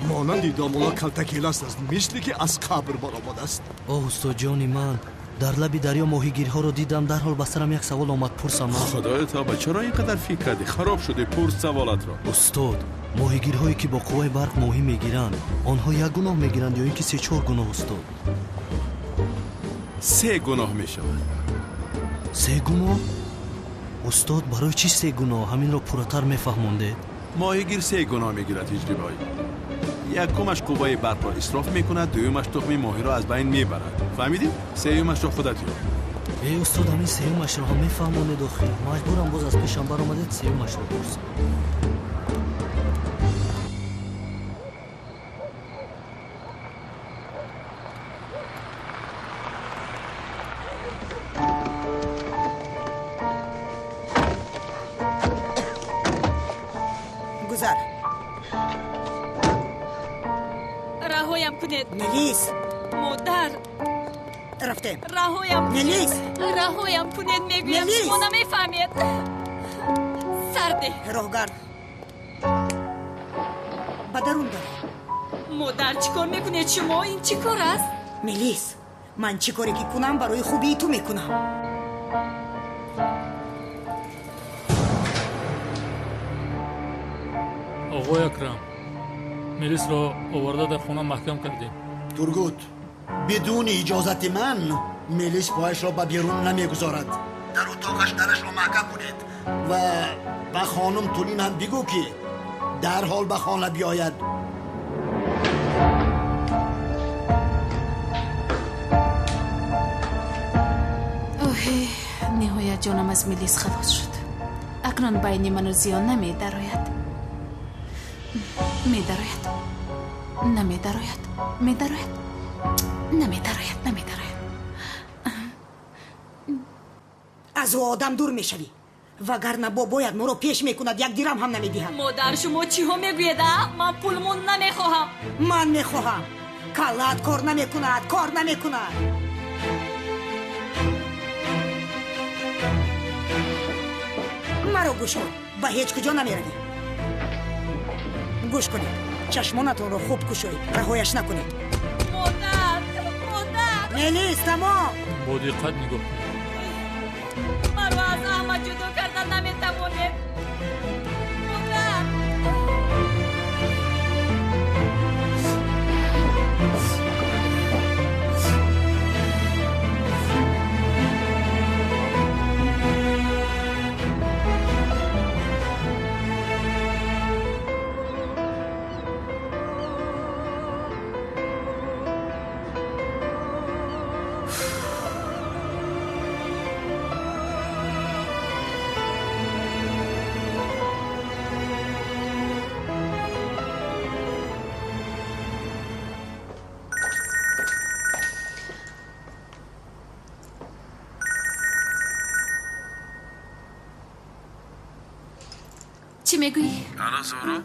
Монанди домулло калтакеласт аст, мисли ки аз қабр баромадааст. Оҳ, устодҷони ман, дар лаби дарё моҳигирҳоро дидам, дарҳол ба сарам як савол омад, пурсам. Худоё тавба, чаро ин қадар фикр кардӣ? Хароб шудӣ, пурс саволатро. Устод, моҳигирҳое ки бо қувваи барқ моҳӣ мегиранд, онҳо як гуноҳ мегиранд ё ин ки се-чор гуноҳ, устод? Се гуноҳ мешавад. Се гуноҳ? Устод, барои чӣ се гуноҳ? Ҳаминро пурратар мефаҳмондед. Моҳигир се гуноҳ мегирад, ҳиҷрибой. Якумаш қувваи барқро исроф мекунад, дуюмаш тухми моҳиро аз байн мебарад. Фаҳмидӣ? Сеюмашро худат ёб. Э, устод, ҳамин сеюмашро ҳам мефаҳмонед охир. Маҷбурам, боз аз пешам баромадед, сеюмашро пурсам. Гузар. Раҳоям кунед. Мелис. Модар. Рафтем. Раҳоям кунед. Мелис. Раҳоям кунед, мегӯям, шумо намефаҳмед. Сарде. Роҳгард. Ба дарун даро. Модар, чӣ кор мекунед шумо? Ин чӣ кор аст? Мелис, ман чӣ коре ки кунам, барои хубии ту мекунам. Оғои Акрам, Мелисро оварда дар хона маҳкам кардем. Тургут, бидуни иҷозати ман Мелис пояшро ба берун намегузорад. Дар утоқаш дарашро маҳкам кунед ва ба хонум Тулин ҳам бигӯ, ки дарҳол ба хона биёяд. Оҳе, ниҳоят ҷонам аз Мелис халос шуд. Акнун байни ману Зиё намедарояд. Медарояд, намедарояд, медарояд, намедарояд, намедарояд. Аз ӯ одам дур мешавӣ, вагарна бобоят моро пеш мекунад, як дирам ҳам намедиҳад. Модар, шумо чиҳо мегӯед, а? Ман пулмон намехоҳам. Ман мехоҳам. Каллаат кор намекунад, кор намекунад. Маро гӯш кун, ба ҳеҷ куҷо намеравӣ. Гӯш кунед, чашмонатонро хуб кушоед, раҳояш накунед. Модар, модар! Мелис, тамом. Бо диққат нигоҳ кунед. Маро аз Аҳмад ҷудо карда наметавонед. Модар! Чӣ мегӯӣ? Алло, Зуҳро,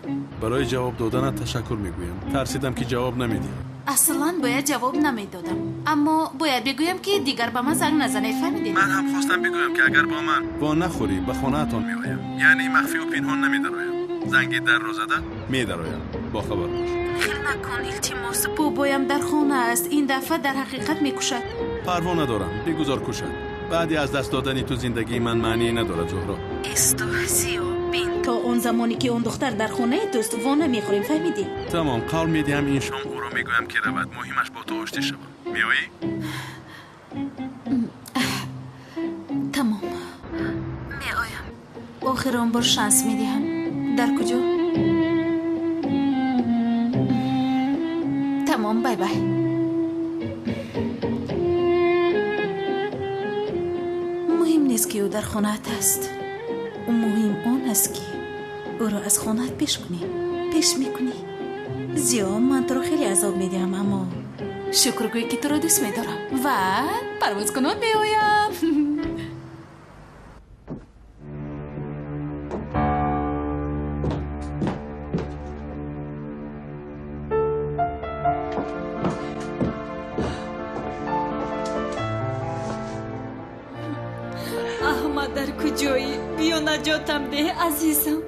барои ҷавоб доданат ташаккур мегӯям. Тарсидам, ки ҷавоб намедиҳӣ. Аслан бояд ҷавоб намедодам, аммо бояд бигӯям, ки дигар ба ман занг назанед, фаҳмидед? Ман ҳам хостам бигӯям, ки агар бо ман во нахӯрӣ, ба хонаатон меоям. Яъне махфию пинҳон намедароям. Занги дарро зада медароям. Бохабар бош. Хел накун, илтимос. Бобоям дар хона аст. Ин дафъа дар ҳақиқат мекушад. Парво надорам, бигузор кушад. Баъди аз даст додани ту зиндагии ман маъние надорад, Зуҳро. Исто, Зиё, бин, то он замоне ки он духтар дар хонаи туст, во намехӯрем, фаҳмидӣ? Тамом, қавл медиҳам, ин шом ӯро мегӯям, ки равад. Муҳимаш бо ту оштӣ шавам. Меоӣ? Тамом, меоям. Охирон бор шанс медиҳам. Дар куҷо? Тамом, бай бай. Муҳим нест, ки ӯ дар хонаат аст. Муҳим он аст, ки ӯро аз хонаат пеш кунӣ. Пеш мекунӣ. Зиё, ман туро хеле азоб медиҳам, аммо шукргӯй, ки туро дӯст медорам ва парвозкунон меоям. Аҳмад, дар куҷоӣ? Биё, наҷотам деҳ, азизам.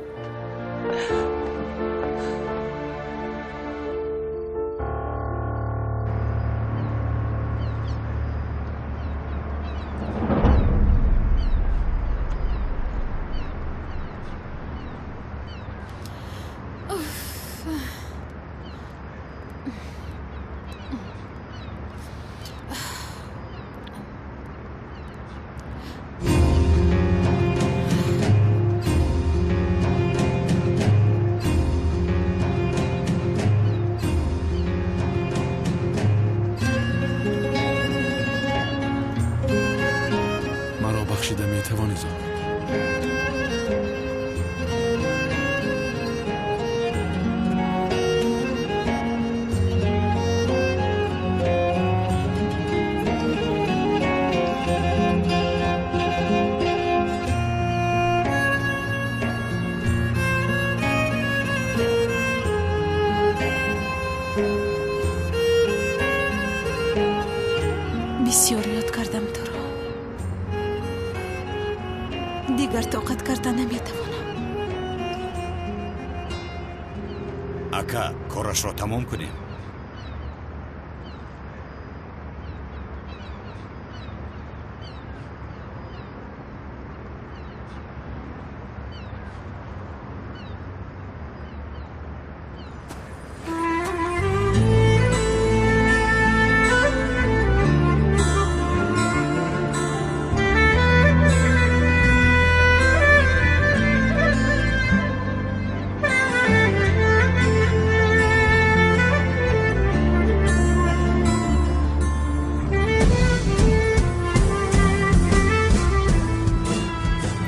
Маро бахшида метавонӣ, Зуҳро? Бисёр ёд кардам туро. Дигар тоқат карда наметавонам. Ака, корашро тамом кунем.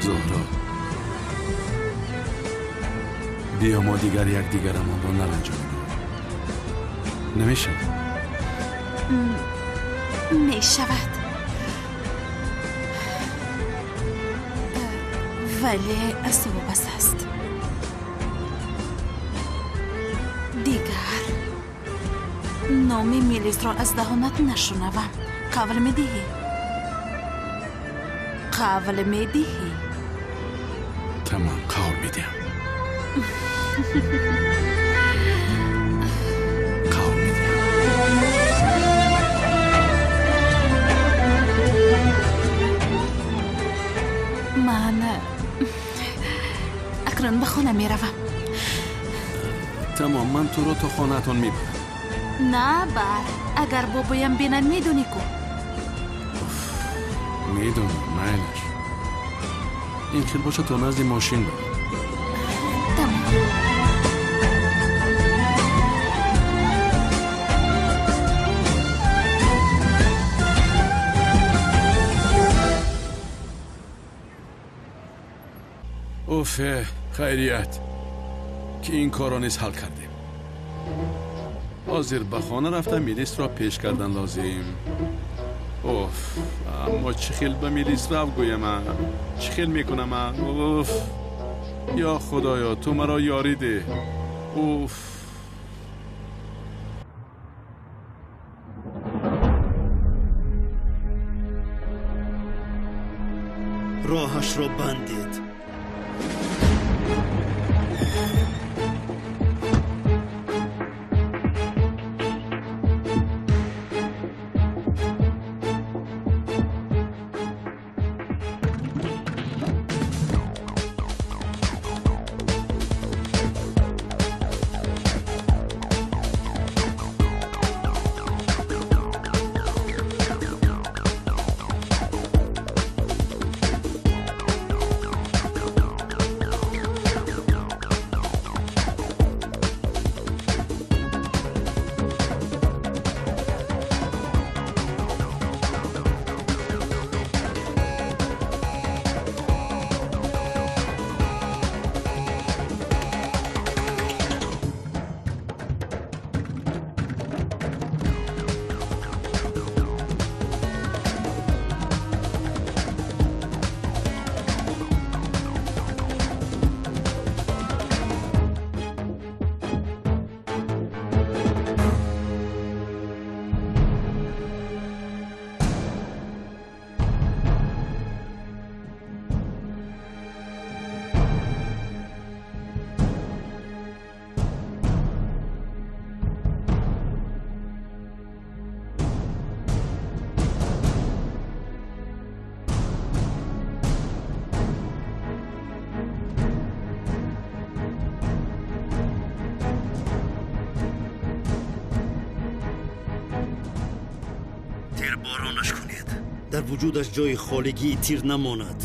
Зуҳро, биё мо дигар якдигарамонро наранҷонем. Намешавад? Мешавад, вале аз ту вобаста аст. Дигар номи Мелисро аз даҳонат нашунавам. Қавл медиҳӣ? Қавл медиҳӣ? Тамом, қавл медиҳам. Қавл медиҳам. Ман акнун ба хона меравам. Тамом, ман туро то хонаатон мебарам. На, бар. Агар бобоям бинад, медонӣ ку? Медонам, майлаш. Ин хел бошад, то назди мошин барам. Тамом. Уфе, хайрият, ки ин корро низ ҳал кардем. Ҳозир ба хона рафта Мелисро пеш кардан лозим. Уф, аммо чӣ хел ба Мелис рав гӯяма? Чӣ хел мекунама? Уф. Ё Худоё, ту маро ёрӣ деҳ. Уф. Роҳашро бандед. Тирборонаш кунед. Дар вуҷудаш ҷои холигии тир намонад.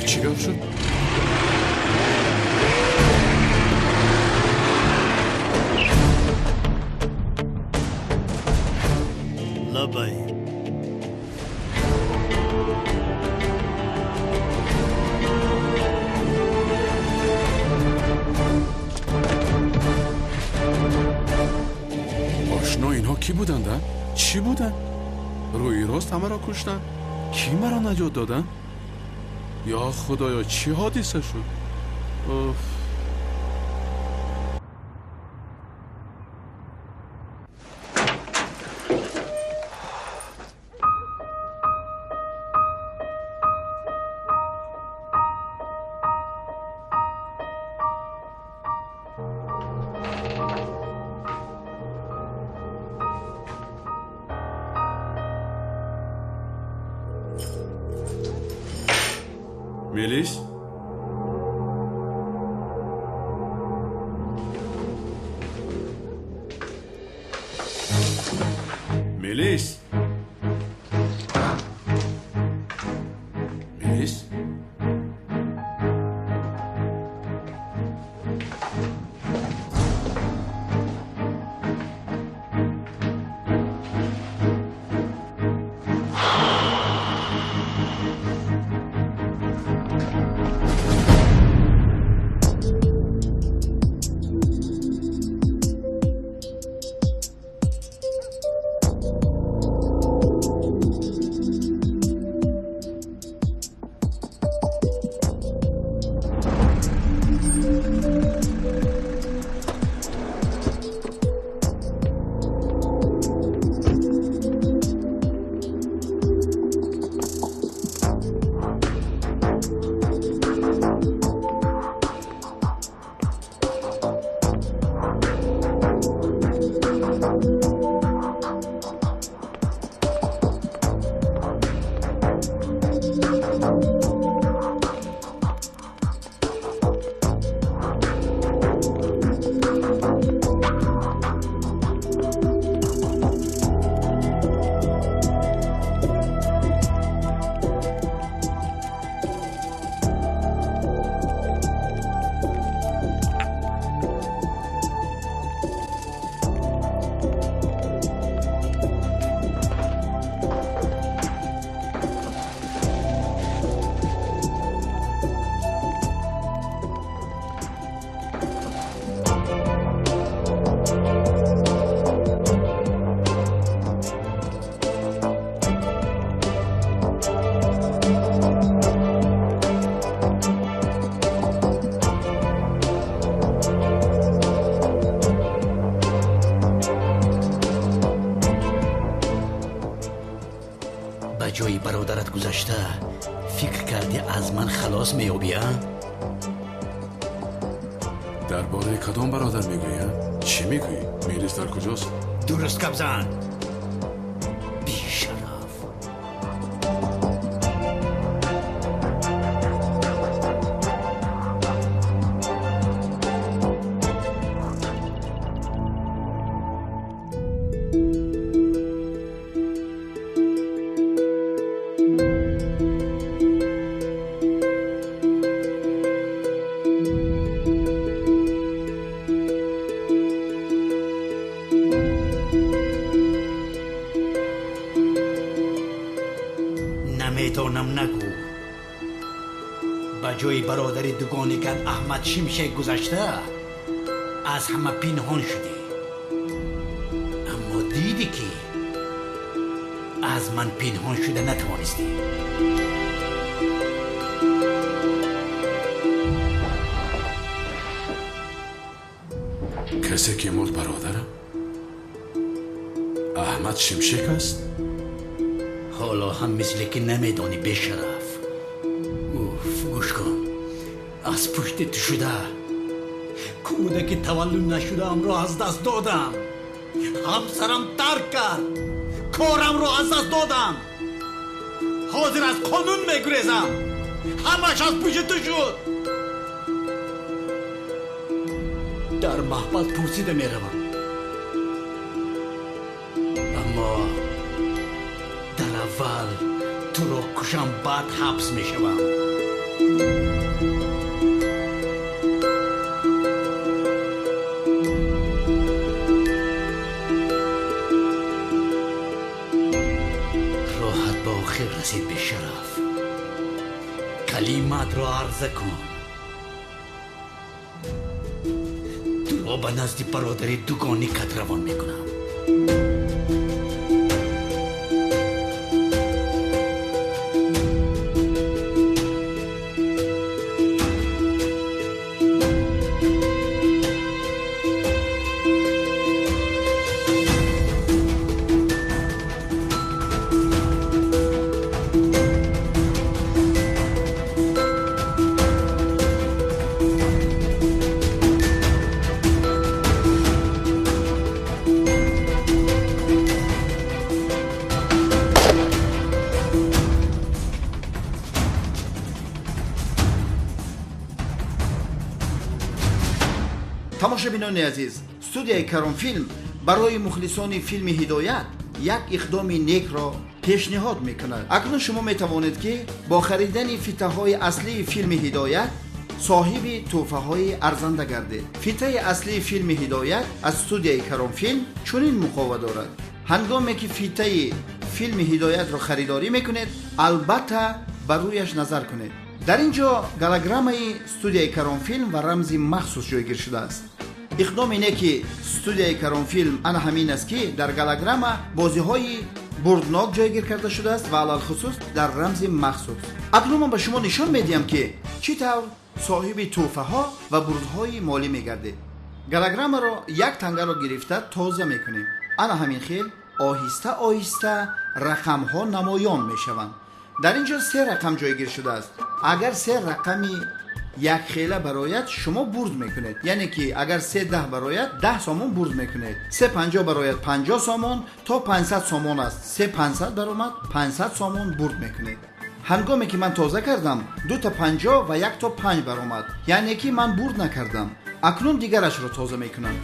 Чӣ гап шуд? Лабай. Ошно, инҳо кӣ буданд, а? Чӣ буданд? Рӯи рост ҳамаро куштанд? Кӣ маро наҷот доданд? Ё Худоё, чӣ ҳодиса шуд? Уф. Мелис? Мелис? Мелис? ҷои бародарат гузашта фикр кардӣ аз ман халос меёбӣ, а? Дар бораи кадом бародар мегӯӣ? Чӣ мегӯӣ? Мелис дар куҷост? Дуруст гап зан, бешараф. Намедонам, нагӯ. Ба ҷои бародари дугоникат Аҳмад Шимшек гузашта аз ҳама пинҳон шудӣ, аммо дидӣ ки аз ман пинҳон шуда натавонистӣ. Касе ки мурд бародарам Аҳмад Шимшек аст? Ҳоло ҳам мисле ки намедонӣ, бешараф. Уф, гӯш кун, аз пушти ту шуда кӯдаки таваллуд нашудаамро аз даст додам, ҳамсарам тарк кард, корамро аз даст додам, ҳозир аз қонун мегурезам. Ҳамаш аз пушти ту шуд. Дар маҳбас пурсида меравам, аммо дар аввал туро кушам, баъд ҳабс мешавам. Роҳат ба охир расид, бешараф. Калимаатро арза кун. Туро ба назди бародари дугоникат равон мекунам. Тамошобинони азиз, студияи Каронфилм барои мухлисони филми Ҳидоят як иқдоми некро пешниҳод мекунад. Акнун шумо метавонед ки бо харидани фитаҳои аслии филми Ҳидоят соҳиби тӯҳфаҳои арзанда гардед. Фитаи аслии филми Ҳидоят аз студияи Каронфилм чунин муқова дорад. Ҳангоме ки фитаи филми Ҳидоятро харидорӣ мекунед, албатта ба рӯяш назар кунед. Дар ин ҷо голограммаи студияи Каронфилм ва рамзи махсус ҷойгир шудааст. Иқдоми неки студияи Каронфилм ана ҳамин аст, ки дар голограмма бозиҳои бурднок ҷойгир карда шудааст ва алалхусус дар рамзи махсус. Акнун ман ба шумо нишон медиҳам, ки чӣ тавр соҳиби тӯҳфаҳо ва бурдҳои молӣ мегардед. Голограммаро як тангаро гирифта тоза мекунем. Ана ҳамин хел оҳиста оҳиста рақамҳо намоён мешаванд. Дар ин ҷо се рақам ҷойгир шудааст. Агар се рақами якхела барояд, шумо бурд мекунед. Яъне ки агар 3,10 барояд, 10 сомон бурд мекунед. 3,50 барояд, 50 сомон, то 500 сомон аст. 3,500 баромад, 500 сомон бурд мекунед. Ҳангоме ки ман тоза кардам, 2,50 ва 1,5 баромад. Яъне ки ман бурд накардам. Акнун дигарашро тоза мекунам.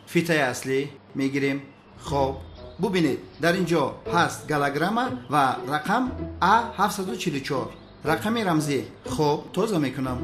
Фитаи аслӣ мегирем. Хоб, бубинед, дар ин ҷо ҳаст голограмма ва рақам А744, рақами рамзӣ. Хоб, тоза мекунам.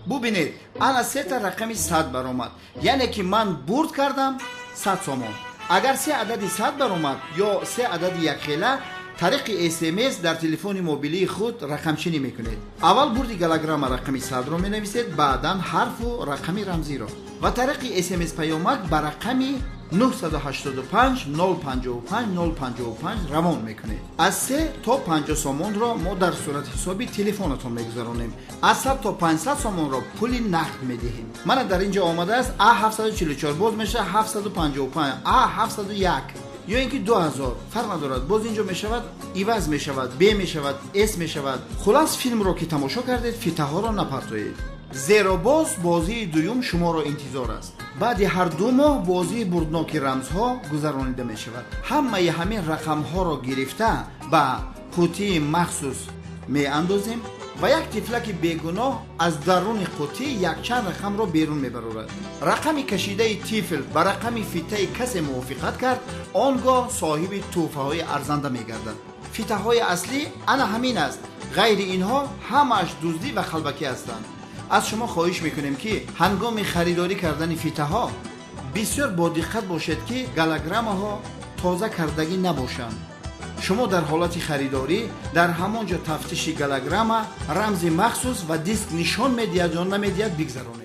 Бубинед, ана сета рақами 100 баромад. Яъне ки ман бурд кардам 100 сомон. Агар се адади 100 баромад ё се адади якхела, тариқи СМС дар телефони мобилии худ рақамчинӣ мекунед. Аввал бурди голограмма рақами 100-ро менависед, баъдан ҳарфу рақами рамзиро ва тариқи СМС паёмак ба рақами 985 055 055 равон мекунед. Аз 3 то 50 сомонро мо дар сурати ҳисоби телефонатон мегузаронем. Аз 100 то 500 сомонро пули нақд медиҳем. Мана дар ин ҷо омадааст А744, боз мешавад 755, А701. ё ин ки 2000, фарқ надорад. Боз ин ҷо мешавад, иваз мешавад, б мешавад, с мешавад. Хулас, филмро ки тамошо кардед, фитаҳоро напартоед, зеро боз бозии дуюм шуморо интизор аст. Баъди ҳар 2 моҳ бозии бурдноки рамзҳо гузаронида мешавад. Ҳамаи ҳамин рақамҳоро гирифта ба қутии махсус меандозем ва як тифлаки бегуноҳ аз даруни қутӣ якчанд рақамро берун мебарорад. Рақами кашидаи тифл ба рақами фитаи касе мувофиқат кард, он гоҳ соҳиби тӯҳфаҳои арзанда мегардад. Фитаҳои аслӣ ана ҳамин аст. Ғайри инҳо ҳамааш дуздӣ ва қалбакӣ ҳастанд. Аз шумо хоҳиш мекунем, ки ҳангоми харидорӣ кардани фитаҳо бисёр бодиққат бошед, ки голограммаҳо тоза кардагӣ набошанд. Шумо дар ҳолати харидорӣ дар ҳамон ҷо тафтиши голограмма, рамзи махсус ва диск нишон медиҳад ё намедиҳад бигзаронед.